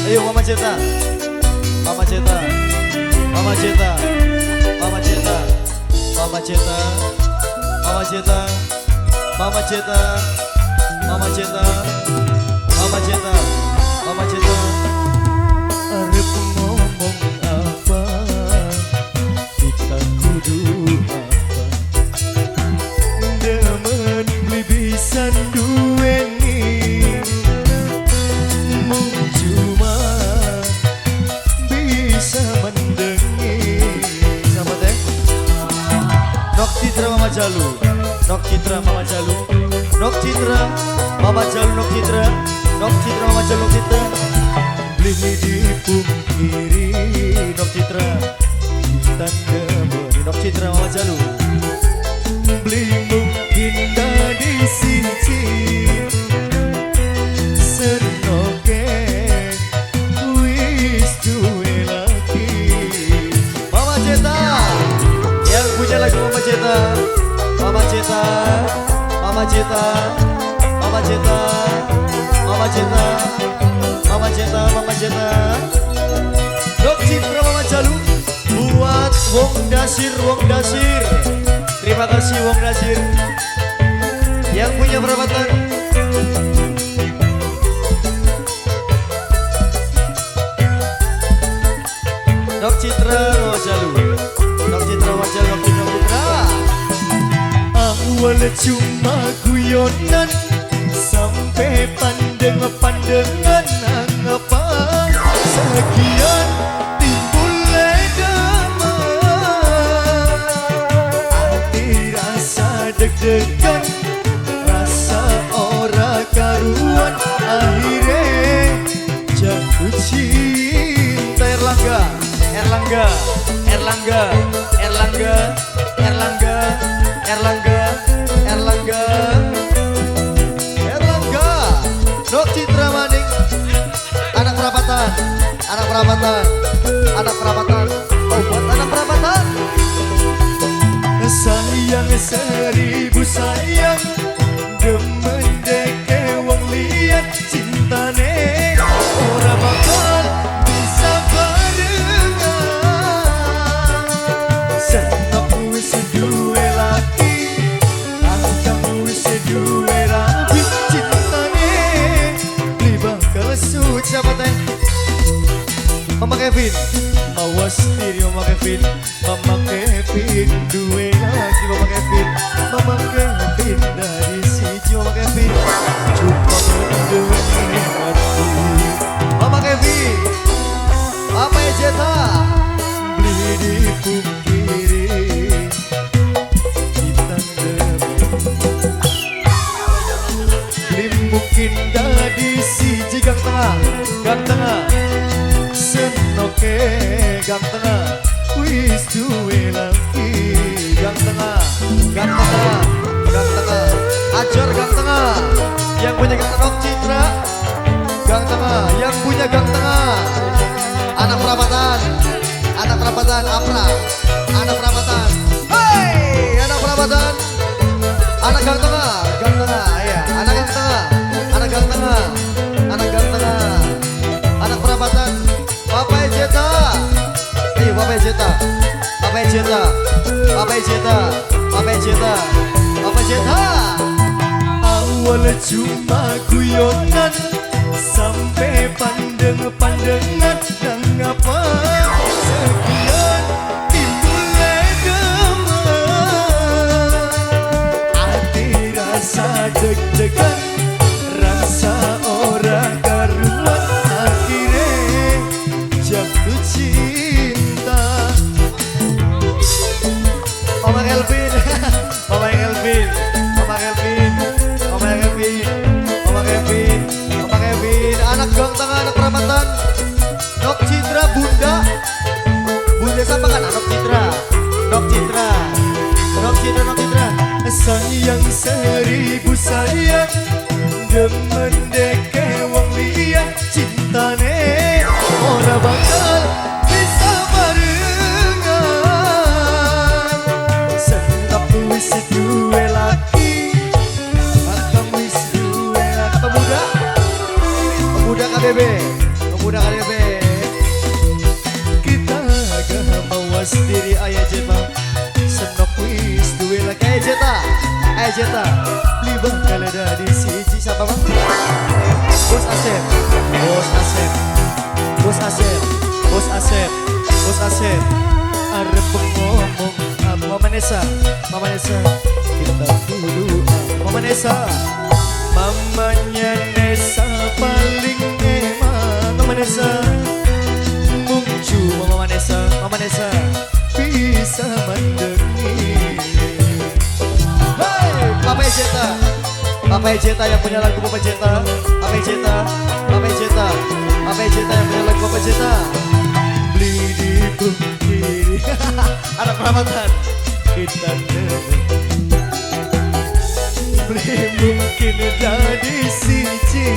Ayo Mama Ceta, Mama Ceta, Mama Ceta, Mama Ceta, Mama Ceta, Mama Ceta, Mama Ceta, Mama Ceta, Mama Ceta, Mama Ceta. Arep ngomong apa, kita kudu apa, demen beli bisa duweni, mung cuma bisa mendengi. Sama teh Nok Citra Mama Jalu, Nok Citra Mama Jalu, Nok Citra Mama Jalu, Nok Citra, Nok Citra Mama Jalu, Nok Citra. Beli dipungkiri Nok Citra, kita demeni Nok Citra Mama Jalu. Beli mungkin dadi siji, senoke wis duwe lagi. Mama Ceta, yang punya lagu Mama Ceta, Mama Ceta, Mama Ceta, Mama Ceta, Mama Ceta, Mama Ceta, Mama Ceta. Nok Citra Mama Jalu buat Wong Dasir, Wong Dasir. Terima kasih Wong Dasir yang punya perapatan. Nok Citra Mama Jalu, Nok Citra Mama Jalu, Nok Citra, Nok Citra. Awal cuma guyonan sampai pandeng-pandengan, anggapan sekian timbul demen, hati rasa deg-degan, rasa ora karuan, akhirnya jatuh cinta. Erlangga, Erlangga, Erlangga, Erlangga, Erlangga, Erlangga, Erlangga, Erlangga. Nok Citra maning, anak perapatan, anak perapatan, anak perapatan, oh buat anak perapatan. Sayang seribu sayang, demen deke wong liat, cintane ora bakal bisa barengan. Senok wis duwe laki, angkang wis duwe rabi, cintane beli bakal suci. Siapa teh? Mama Kevin, awas diri Mama Kevin, Mama Kevin duwe lagi Mama Kevin, Mama Kevin dari siji Mama Kevin, cuma mendengi hati. Mama Kevin, Mama Ejeta, beli dipungkiri, kita demen. Beli mungkin dari siji gang tengah, gang tengah, senoke gang tengah, wis duwe lagi. Gang tengah, gang tengah, gang tengah, ajar gang tengah, yang punya gang tengah Citra, gang tengah, yang punya gang tengah, anak perapatan, anak perapatan, apra, anak perapatan, hey, anak perapatan, anak gang tengah, ya, anak gang tengah, anak gang tengah, anak gang tengah, anak perapatan, Papa Ejeta, ayo Papa Ejeta, Papa Ejeta, Papa Ejeta, Papa Ejeta, Papa Ejeta. Awal cuma guyonan sampai pandeng-pandengan, ngapa sekian timbul demen, hati rasa deg-degan, rasa ora karuan, akhirnya jatuh cinta. Mama Kelvin, Mama Kelvin, Mama Kelvin, Mama Kelvin, Mama Kevin, Mama Kevin, anak gang tengah, anak perapatan, Nok Citra Bunda, Bunda siapa kan? Nok Citra, Nok Citra, Nok Citra, Nok Citra. Sayang seribu sayang, demen deke wong liya, cintane ora bakal bisa barengan. Senok wis duwe laki, akang wis duwe laki. Pemuda, pemuda KBB, pemuda Udah kali be. Kita gak mawas diri, ayah Jeta. Senok wis duwe laki, ayah Jeta. Ayah Jeta. Beli bakal ada di siji siapa, Bang? Bos Asep, Bos Asep, Bos Asep, Bos Asep, Bos Asep. Arep ngomong apa, Mama Nesa, Mama Nesa, kita dulu, Mama Nesa, mamanya Nesa paling eman, Mama Nesa, mungcu Mama Nesa, Mama Nesa bisa mandengi. Hey, Papa Jeta, Papa Jeta yang punya lagu Papa Jeta, Papa Jeta, Papa Jeta, Papa Jeta yang punya lagu Papa Jeta. Beli dipungkiri, anak perawatan kita beli mungkin jadi siji.